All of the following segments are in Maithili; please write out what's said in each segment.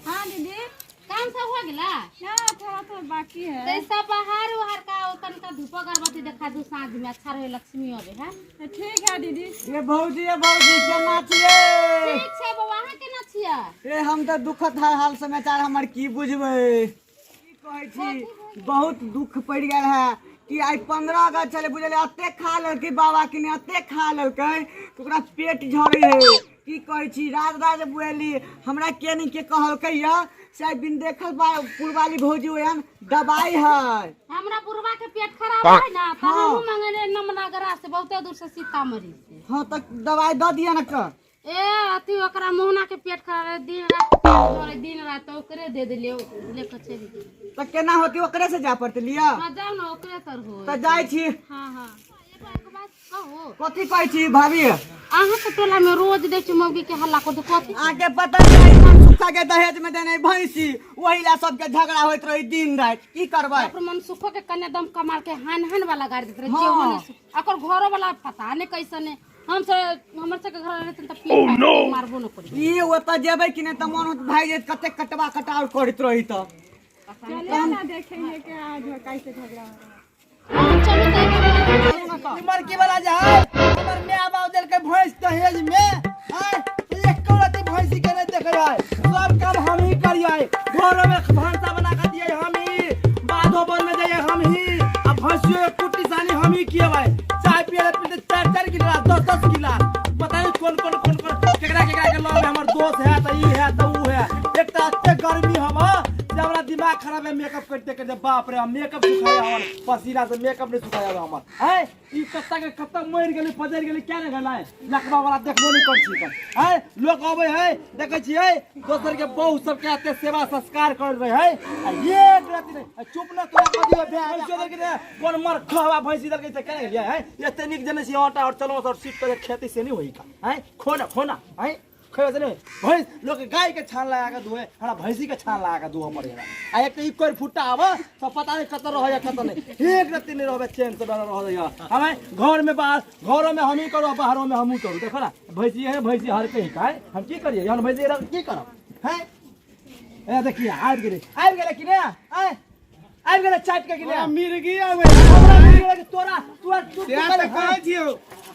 हाँ दीदी। काम सब हो गेला? ना, थोड़ा थोड़ा बाकी है। तो सब बाहर उहार का ओ तनका धूप अगरबत्ती देखा दू, साँझ में अच्छा रहे, लक्ष्मी आवे है। ठीक है दीदी। ये भौजी, ये भौजी, केना छियै? ठीक छै बौआ, अहाँ केना छियै? ए, हम तऽ दुखत है हाल समाचार हमर की बुझबै। की कहै छी, बहुत दुख पड़ि गेल है कि आइ 15 अगस्त छलै, बुझलियै? एते खा लेलकै बाबा कि नहि, एते खा लेलकै कि ओकरा पेट झड़ै है। की कहै छी, राज राज बुएली हमरा के नहि के कहलकै यऽ से आइ बिन देखल पुरवाली भौजी ओहन दबाई है। हमरा बुढ़वा के पेट खराब है ना, त हमहू मंगेने नमनगरा से, बहुते दूर से, सीतामढ़ी से। हाँ, तऽ दबाई दऽ दिअ ने कऽ। ए अथी ओकरा मोहना के पेट खराब रहे, दिन रात पेट झरे, दिन रात, तऽ ओकरे दे देलियै, लेके चलि गेलै। तऽ केना होती, ओकरे से जाय पड़तै लिअ? हाँ, जाउ ने, ओकरे तर हो। तऽ जाइ छी। हाँ हाँ, एगो एगो बात कहू? कथी कहै छी भाभी? अहाँ के टोला में रोज देख छी मौगी के हल्ला करते, कथी? अहाँके पता नहीं, मन सुखा के दहेज में देने भैंसी, वही ला सबके झगड़ा होइत रही दिन राति। की करबै? ओकर मन सुखो के कन्या दम कमाल के हान हान वाला गाड़ी देत रहे। हाँ। जे होने ओकर घरो वाला पता नहीं कैसन है। हम सब हमर सबके घर रहते त पी मारबो न करी। ई ओतऽ जेबै कि नहि तऽ मन होत भागि जायत, कते कटवा कटाव करैत रही तऽ। चलिए ना, देखेंगे कि आज कैसे झगड़ा हो रहा है। हाँ, चलू तऽ एक ई मरकी वाला जे है, हमर my बाप देलकै भैंस दहेज में, आय एको रति भैंसी के नहीं देखे है। सब काम हम ही करिए, घरों में भनसा बना के दिए हम ही, बाधो बन में जाइए हम ही, आ भैंसियों के कुट्टी सानी हम ही किए। चाय पिए पीते 4 4 गिलास, 10 10 गिलास, पता नहीं कौन कौन कौन कौन केकरा केकरा के लग हमर दोस्त है त ई है त ऊ है। एक त एते गर्मी हवा जे हमरा दिमाग खराब है मेकअप करते करते। बाप रे, हम मेकअप सुखाया हमर पसीना से मेकअप नहीं सुखाया हमर है। ई कत्ता के कत्ता मरि गेलै, पजरि गेलै, क्या नहीं गेलै, लकवा वाला देखबो नहीं कर छी है। लोग अबै है, देखै छियै दोसर के बहू सबके एते सेवा संस्कार कर रहे है, आ एक राति नहीं। आ चुप न तोरा कह दियो ब्याह भैंसी देलकै रे, कोन मर खवा भैंसी देलकै से केना गेलियै है? एते नीक जनै छी आटा और चलो और सीट कर खेती से नहीं होई का है? खोना खोना है, खेबै से नहीं भैंस। लोग गाय के छान लगा के धोए, हमरा भैंसी के छान लगा के धोअ पड़े। आ एक तऽ ई कोइ फुट्टा आब सब पता नहीं कतऽ रहैया कतऽ नहीं, एक रत्ती नहीं रहबै चैन से रहैया। हमें घर में बाहर, घरों में हम ही करू, बाहरों में हमहूँ करू। देखो ना भैंसी है, भैंसी हर कहीं का है, हम की करिए जहन भैंसी रह की करब है? ए देखिए आबि गेलै, आबि गेलै कि नहि? आय आबि गेलै चाटि के कि नहि? मिर्गी आबै हमरा मिर्गी आबै कि तोरा तोरा चुप से तऽ कहै छियौ,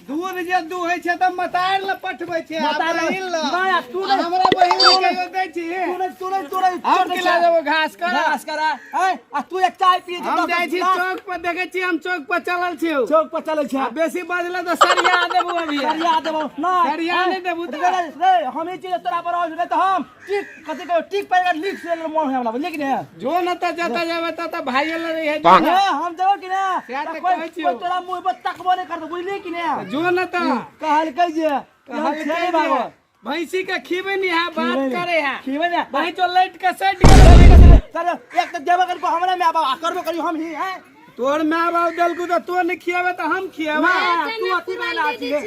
दूध जे दुहै छै तऽ मतार लए पठबै छै, आ बहिन लए। नहि, आ तू नहि। हमरा बहिन लए कहियो दै छी? तू नहि, तू नहि, तू नहि। हम की लए जेबौ घास कर? घास करा आय, आ तू एक चाय पिए हम जाइ छी चौक पर, देखै छी हम चौक पर चलल छियौ। चौक पर चलै छै। आ बेसी बजल तऽ सरिया देबौ अभी। सरिया देबौ नहि। सरिया नहि देबौ तऽ। रे, रे, हम ई चीज तोरा पर आउ नहि तऽ हम टिक कथी कहियो टिक पर लिख से मन है हमरा लिख ने। जो न तऽ जतऽ जेबै ततऽ भाइये लए रहिहे। ए, हम जेबौ कि ने? सएह तऽ कोइ कहै छियौ। कोइ तोरा मुँह पर तकबो नहि करतौ, बुझली कि ने? जो न तऽ कहलकै जे कि हम कहलकै छियै जे बाबा भैंसी के खीबै नहीं है, बात करे है। खीबै ने। वही जो लाइट के सट गेल। चल, एक तऽ देबो करियो हमरा my बाप, आ करबो करियो हम ही हैं। तोर my बाप देलकू तऽ तो नहीं खियाबे तऽ हम खियाबे। ना, तू अथी वाला छियै।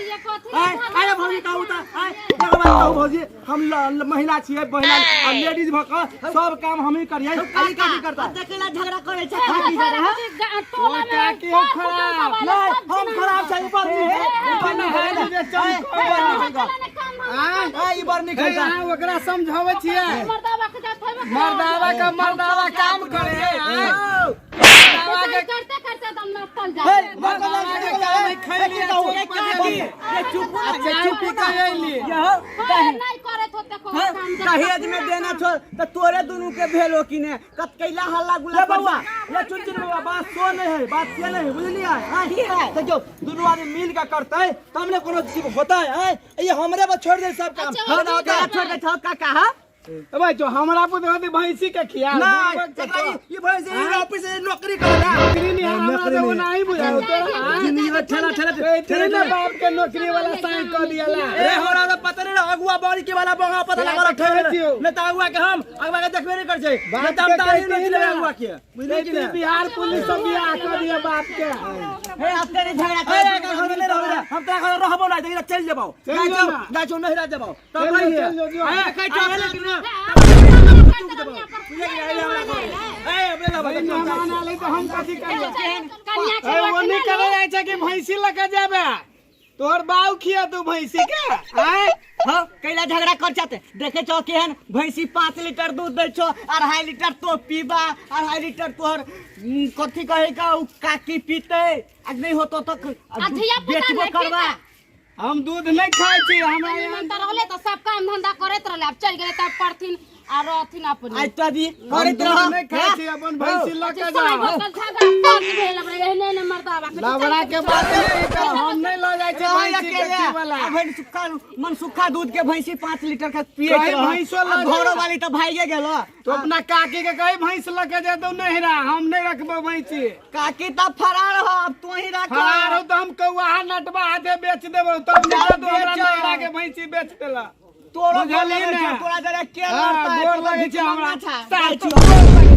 आय आय भौजी कहू तऽ आय एगो बात कहू भौजी, हम महिला छियै, महिला आ लेडीज भऽ कऽ सब काम हमही करियै, आ ई कथी करता? देखेला झगड़ा करै छै काकी जरा। तोर काकी हो खराब। नहीं, हम खराब छै, ऊपर नीक है, ऊपर नीक है, आय, ऊपर नीक है। आय आय, ई बड़ नीक है। हे, अहाँ ओकरा समझाबै छियै, मर्दावा का मर्दावा काम करे है, आय। मर्दावा के करते करते दम नकल हे, जाए। मर्दावा के काम है, खैली चौक पर गेली। ये चुप, आ चाय पी के अयली। यहो नहीं करे होते कोनो काम जब दहेज में देना छो तऽ तोरे दुनू के भेलो कि ने, कत कैला हल्ला गुल्ला? ये बउआ, ये चुन चुन बउआ, बात सो नहीं है, बात से नहीं है, बुझलियै? आय, की है? देखियौ दुनू आदमी मिल के करतै तब ने कोनो चीज होतै। आय, ये हमरे पर छोड़ दे सब काम। अच्छा, हाँ, ना होतै। तोरा छोड़ के छौ काका। हाँ ए भाई, जो हमरा पुत होती भैंसी के खिया नहीं, एकरा ई भैंसी ई ऑफिस से नौकरी करेला। नौकरी नहीं है हमरा तो वो नहीं बुझाओ तोरा। जिंदगी में ठेला ठेला तेरे ना बाप के नौकरी वाला साइन कर दियाला। रे, हमरा तो पता नहीं रहा, अगुआ बड़ी के वाला बंगा पता लगा से ठेले। कहै छियौ। नहीं तो अगुआ के हम अगुआ के देखबे नहीं कर छै, बाप नहीं तो हम के तारी कहै नहीं छी लेबै ना। अगुआ के, बुझलियै कि तेरी नहीं? बिहार पुलिस सब बियाह कर दिया बाप के। हे, अपने नहीं झगड़ा अरे कर। एकर घर में नहीं रहबै रे, हम तोरा घर रहबो नहीं, देखि चलि जेबौ। चलि जाइ जो छौ ना। जाइ छौ, नहिरा जेबौ तब चलि जो, रहिहे। चलि जो, जो। आए, देखै छौ आए, लेकिन ना, भाई, मेहमान आले तऽ हम कथी करियै? कन्या ए, ओ नहीं करे जाइ छै कि भैंसी लऽ के जेबै। तोहर बाऊ खिया तू भैंसी के आय? हाँ कैला झगड़ा कर चाहते देखे छो केहन भैंसी 5 लीटर दूध दै छो, 2.5 लीटर तो पीबा, 2.5 लीटर तोहर कथी कहे का उ काकी पीते आ नहीं होतो तो आ धिया-पुता बेचबो नहीं करबा। पीता। हम दूध नहीं खाइ छी, हमरा यहाँ निमन त रहले त सब काम धंधा करैत रहले, आब चलि गेलै तब पढ़थिन आ रहथिन अपने। आज तो अभी हम करैत दूध रह। नहीं खाइ छी, अपन भैंसी लऽ के साई जाओ। बोतल झगड़ा पाँच भेल हमरा एहने एहने मर्दाबा के। लबड़ा के बात नहीं तऽ हम नहीं लऽ जाइ छी रह भैंसी अकेले। बेची वाला। आ भैंस सुखा मन सुखा दूध के भैंसी 5 लीटर का पिए कहीं भैंसो लऽ जा। घरो वाली तो भाइये गेलो। तो अपना काकी के कही भैंस लऽ के जेतौ नहिरा, हम नहीं रखबो भैंसी। काकी तब फरार हो, अब तू ही रख। फरार हो तऽ हम कौआ नटबा हाथे बेच देबो तब निकल तू हमरा बेच। नहिरा के भैंसी बेच देला। तोरो बुझलिही गोर लगै ने? छौ, तोरा जरा के हाँ, लड़ता है गोर तोरा लगै छै भिख हमरा। मंगा छा। सार जाइ तो छियौ।